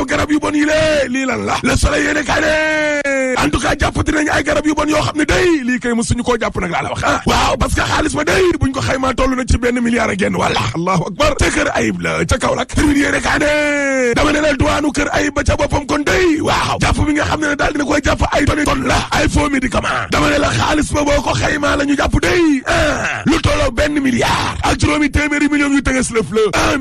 garab yu bon yi lii lan la Le Soleil yéene kaa ne en tout cas jàppati nañ ay garab yu bon yoo xam ne day lii kay mësuñu koo jàpp nag laa la wax waaw parce que xaalis ba day buñ ko xaymaa toll na ci $1 milliard ak genn walla allahu akbar ca kër Ayib la ca Kaolack Tribune yéene kaa ne dama ne la duwaanu kër Ayib ba ca boppam kon day waaw jàpp bi nga xam ne daal dina koy jàpp ay tonne la ay faux médicament dama ne la xaalis ba boo ko xaymaa la ñu jàpp day lu tolloo $1 milliard ak juróomi téeméeri millions yu tëges lëf la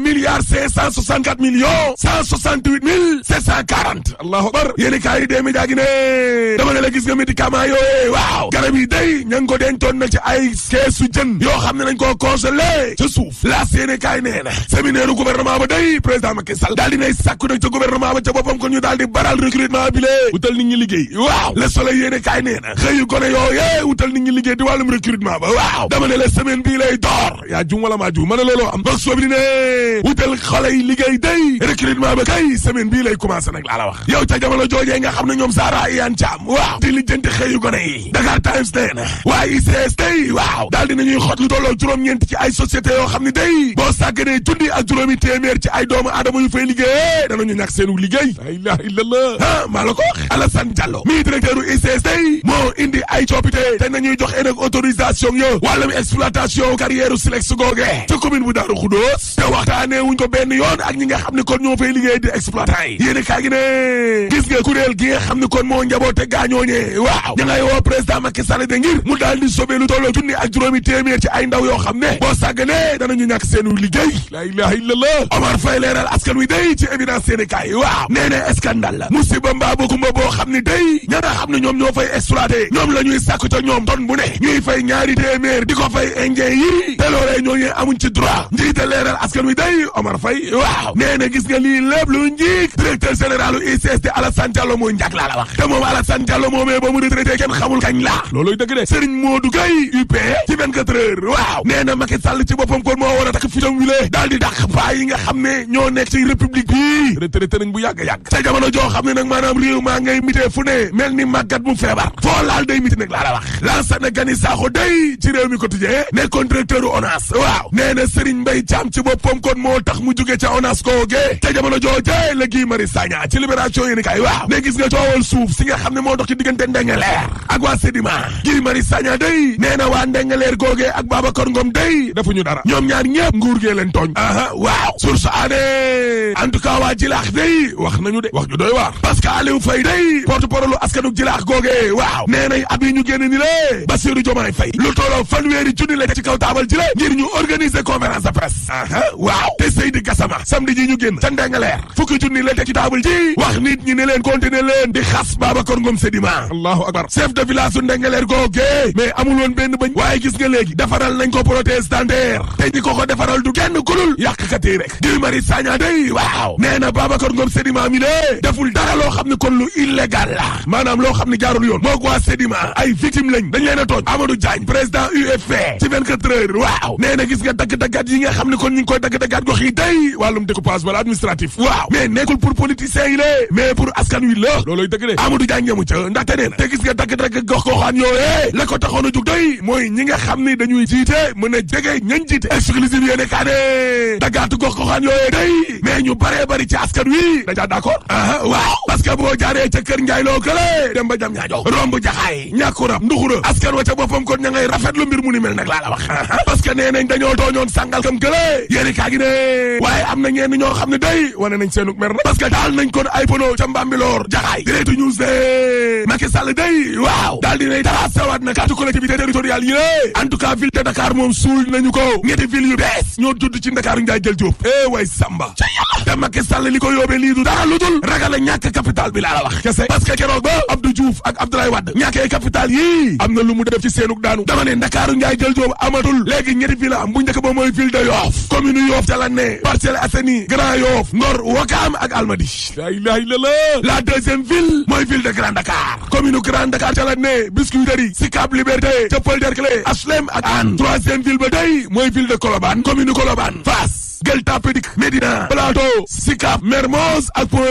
$1,564,740 allahu akbar yéeni kaay yi dee média gi ne dama ne la gis nga médicament yooyee waaw garab yi day ña ngi ko dencoon na ci ay keesu jën yoo xam ne nañ koo congelé ca suuf laas yéeni kaay nee na séminaire gouvernement ba day président Macky Sall daal dinay sàkku nag ca gouvernement ba ca boppam kon ñu daal di baral recrutement bi lée wutal nit ñi liggéey waaw Le Soleil yéeni kaay nee na xëyu gone yooyee wutal nit ñi liggéey di wàllum recrutement ba waaw dama ne la semaine bii lay door yaa jum wala maa jum ma ne looloo am box boobu di ne wutal xale yi liggéey day recrutement ba kay semaine bii lay commencé nag laa la wax yow ca jamono joojee nga xam ne ñoom Zahra Iyane Thiam waaw di lijjanti xëyu gone yi Dakar Times nee na waaye ICS day waaw daal dinañuy xot lu tolloo juróom-ñeent ci ay société yoo xam ne day boo sàgganee junni ak juróomi téeméer ci ay doomu aadama yu fay liggéey danañu ñàkk seenu liggéey la ilaha illallah maa la ko wax Alassane Diallo mii directeur u ICS day moo indi ay coppite te nañuy jox nag autorisation yo wàllum exploitation carrière Silex googe ca commune bu Daaru Xudoos te waxtaanee wuñ ko benn yoon ak ñi nga xam ne kon ñoo fay liggéey di exploitant yi yéen kaa gi ne gis nga kuréel gi nga xam ne kon moo njaboote gaañooñee waaw ña ngay woo président Macky Sall de ngir mu daal di sobee lu tolloo junni ak juróomi téeméer ci ay ndaw yoo xam ne boo sàgganee danañu ñàkk seenu liggéey la ilaha illallah Omar Faye leeral askan wi day ci évidence yéen kaay waaw nee na scandale la musiba mbaa bokumba boo xam ne day ña nga xam ne ñoom ñoo fay exploité ñoom la ñuy sàkku ca ñoom ton bu ne ñuy fay ñaari téeméer di ko fay indien yi te loolee ñooñu amuñ ci droit njiite leeral askan wi day Omar Faye waaw nee na gis nga lii lépp lu njiig directeur général u ICS te Alassane Diallo mooy njàk laa la wax te moom Alassane Diallo moomee ba mu retraité kenn xamul kañ la looloy dëgg de Serigne Modou Gueye UP ci 24 heures waaw nee na Macky Sall ci boppam kon moo war a takk fitam wile daal di dàq paa yi nga xam ne ñoo nekk ci république bi retraité nañ bu yàgg te jamono joo xam ne nag maanaam réew maa ngay mitee fu ne mel ni màggat bu feebar foo laal day miti nag laa la wax Lansana Gagny Sakho day ci réew mi quotidien nekkoon directeur u ONAS waaw nee na Serigne Mbaye Thiam ci boppam kon moo tax mu jóge ca ONAS kooge te jamono jooje la Guy Marius Sagna ci libération yéeni kaay waaw ne gis nga coowal suuf si nga xam ne moo dox ci diggante Ndengeleer ak waa Sedima Guy Marius Sagna day nee na waa Ndengeleer googe ak Babacar Ngom day defuñu dara ñoom ñaar ñëpp nguur gee leen tooñ waaw source aane en tout cas waa Jilaax day wax nañu de wax ju doy waar parce que Aliou Faye day porte-parole askanu Jilaax googe waaw nee nañ ab yi ñu génn ni lé Bassirou Diomaye Faye lu tolloo fanweeri junni la ci kaw taabal ji la ngir ñu organiser conférence de presse waaw te Seydi Gassama samedi ji ñu génn ca Ndengeleer fukki junni la ci taabal ji wax nit ñi ne leen continuer leen di xas Babacar Ngom Sedima allahu akbar chef de village su Ndengeleer googe mais amul woon benn bañ waaye gis nga léegi defaral nañ ko protestander te ñi ko defaral du kenn kulul yàqkat yi rek Guy Marius Sagna day waaw nee na Babacar Ngom Sedima mi ne deful dara loo xam ne kon lu illégal la maanaam loo xam ne jaarul yoon moo ko waa Sedima ay victime lañ dañ leen a tooñ Amadou Diagne président UFP ci 24 heures waaw nee na gis nga dagg-daggaat yi nga xam ne kon ñu ngi koy dagg-daggaat gox yi day wàllum découpage wala administratif waaw mais nekkul pour politiciens yi lée mais pour askan wi la looloy dëgg de Amadou Diagne ñamu ca ndaxte nee na te gis nga dagg-dagg gox goxaan yooyee la ko taxoon a jug day mooy ñi nga xam ni dañuy jiite mën a jege ñañ jiite exclusive yéene kaa ne daggaatu gox goxaan yooyee day mais ñu baree bari ci askan wi dañaa d'accord waaw parce que boo jaaree ca kër Njaay loo kële dem ba jam ñaajo romb jaxaay ñàkkurab nduxura askan wa ca boppam kon ña ngay rafetlu mbir mu ni mel nag laa la wax parce que nee nañ dañoo tooñoon sàngal kam kële yéene kaa gi ne waaye am na ñenn ñoo xam ne day wane nañ seenuk mer na parce que daal nañ kon ay pono ca Mbambilor jaxaay Direct News de Macky Sall day waaw daal dinay tracé waat na carte collectivité territoriale yi lée en tout cas ville de Dakar moom suul nañu ko ñetti ville yu bees ñoo judd ci Dakar Njaay jël Jóob way Samba ca yàlla te Macky Sall li ko yóobee lii du dara lu dul ragal a ñàkk capital bi laa la wax kese parce que keroog ba Abdou Diouf ak Abdoulaye Wade ñàkkee capital yii am na lu mu def ci seenuk daanu dama ne Dakar Njaay jël Jóob amatul léegi ñetti ville am bu njëkk ba mooy ville de Yoff commune Yoff ca la ne Parcelles Assainies Grand Yoff Ngor Ouakam ak Almadies la ilaha illallah la deuxième ville mooy ville de Grand Dakar commune Grand Dakar ca la ne Biscuiterie Sicap Liberté ca Peul Derklé HLM ak Hann troisième ville ba day mooy ville de Colobane commune Colobane Fass Gueule Tapée Dik Médina Plateau Sicap Mermoz ak Point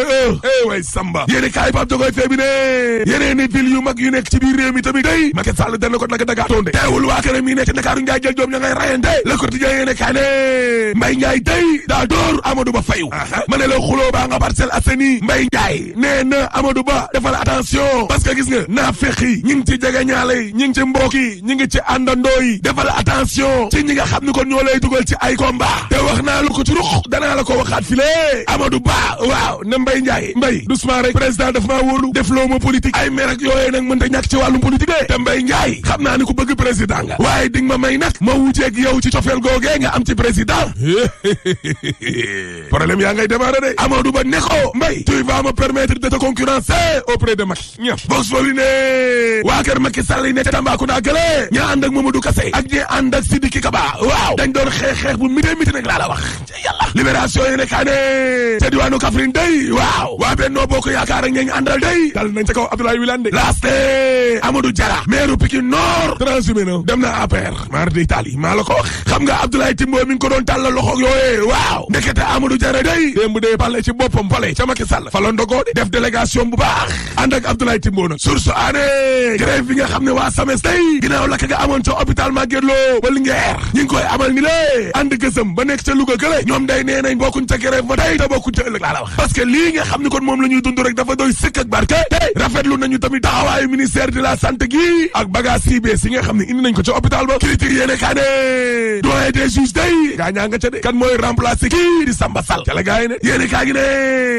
E way Samba yéene kaay Pape Jogoy fee bi ne yeneen ni ville yu mag yu nekk ci biir réew mi tamit day Macky Sall dana ko naka Dakar tonde teewul waa këram yi nekk ci Ndakaaru Njaay jël joom ña ngay rayante Le Quotidien yéene kaay ne Mbaye Ndiaye day daa door Amadou Ba fayu ma ne la xuloo baa nga Parcelles Assainies Mbaye Ndiaye nee na Amadou Ba defal attention parce que gis nga naa fekki ñi ngi ci jegeñaale yi ñi ngi ci mbokk yi ñi ngi ci àndandoo yi defal attention ci ñi nga xam ni kon ñoo lay dugal ci ay combat te wax naa lu ko ci ruq danaa la ko waxaat file Amadou Ba waaw ne Mbaye Ndiaye Mbaye doucement rek président daf maa wóolu def loo ma politique ay mer ak yooyee nag mënta ñàkk ci wàllum politique de te Mbaye Ndiaye xam naa ni ku bëgg président nga waaye di nga ma may nag ma wuuteeg yow ci cofeel googee nga am ci président problème yaa ngay démarrer de Amadou Ba ne ko Mbaye tu vas me permettre de te concurrencer auprès de Macky ñëf box foofu ne waa kër Macky Sall yi ne ca Tambacounda gële ña ànd ak Mamadou Kassé ak ñi ànd ak Sidiki Kaba waaw dañ doon xeex bu mité nag laa la wax yàlla libération yi ne kaa ne ca diwaanu Kaffrine day waaw waa Benno Bokk Yaakaar ak ñañ àndal day dal nañ ca kaw Abdoulaye Wilane laaste Amadou Diarra maire Pikine Nord transhumé na dem na APR mar de Italie maa la ko wax xam nga Abdoulaye Timbo mi ngi ko doon tàllal loxo yooyee waaw ndekete Amadou Diarra day démb dee pale ci boppam pale ca Macky Sall fa la ndogoo de def délégation bu baax ànd ak Abdoulaye Timbo nag source aané grève bi nga xam ne waa SAMES day ginnaaw lakk nga amoon ca hôpital Magatte Lô ba Linguère ñi ngi koy amal ni lée ànd gësëm ba nekk ca Louga gële ñoom day nee nañ bokkuñ ca grève ba tey te bokkuñ ca ëllëg laa la wax parce que lii nga xam ne kon moom la ñuy dund rek dafa doy sëkk ak barke tey rafetlu nañu tamit taxawaayu ministère de la santé gi ak bagage yi bees yi nga xam ne indi nañ ko ca hôpital ba critique yéene kaa ne doyen des juges day gaa ñaa nga ca de kan mooy remplacer kii di Samba Sall ca la gaa yi ne yéene kaa gi ne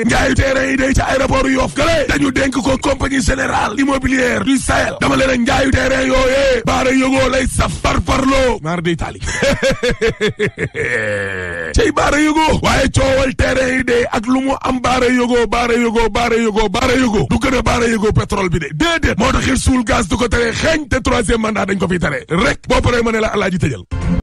njaayu terrain yi day ca aéroport Yoff gële dañu dénk ko compagnie générale immobilière du Sahel dama leen njaayu terrain yooyee baara yógoo lay saf par parlo mar de Italie cey baara yógoo waaye coowal terrain yi de ak lu mu am baara yógoo du gën a baara yógoo pétrole bi de déedéet moo tax suul gaz du ko tere xeeñ te troisième mandat dañ ko fi tere rek boo paree ma ne la alaaji tëjal